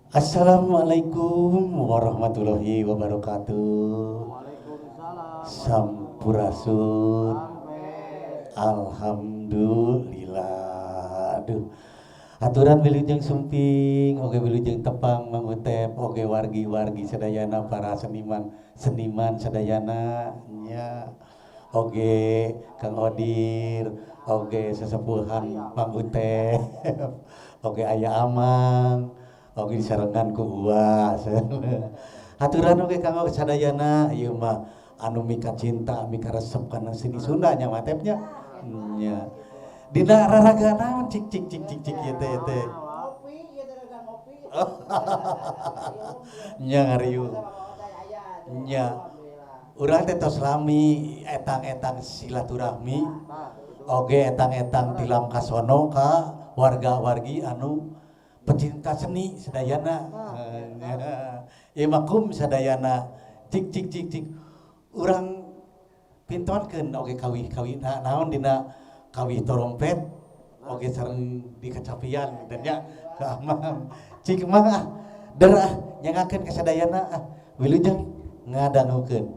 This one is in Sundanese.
Assalamualaikum warahmatullahi wabarakatuh. Sampurasun. Alhamdulillah. Aduh. Aturan wilujeng sumping, oge wilujeng tepang Mang Utep, oge wargi-wargi sadayana, para seniman, seniman sadayana nya. Oge Kang Odir, oge sesepuhan Mang Utep, oge aya Amang, oge disarengan ku Uwa. Aturan oge kanggo sadayana, ieu mah anu mika cinta, mika resep kana seni Sunda nya Matep nya. Nya. Dina raraga naon, cik cik cik cik cik, ieu teh teh? Ngopi, ieu teh dagang ngopi. Nya ngariung. Nya. Urang teh tos lami etang-etang silaturahmi, oge etang-etang tilam kasono ka warga-wargi anu pecinta seni sadayana. Ieu makum sadayana, cik cik cik cik. Urang pintonkeun oge kawih-kawih naon dina kawih torompet oge sareng di kacapian dan nya ka Amang. Cik Mang ah, der ah, nyangakeun ka sadayana ah. Wilujeng ngadangukeun.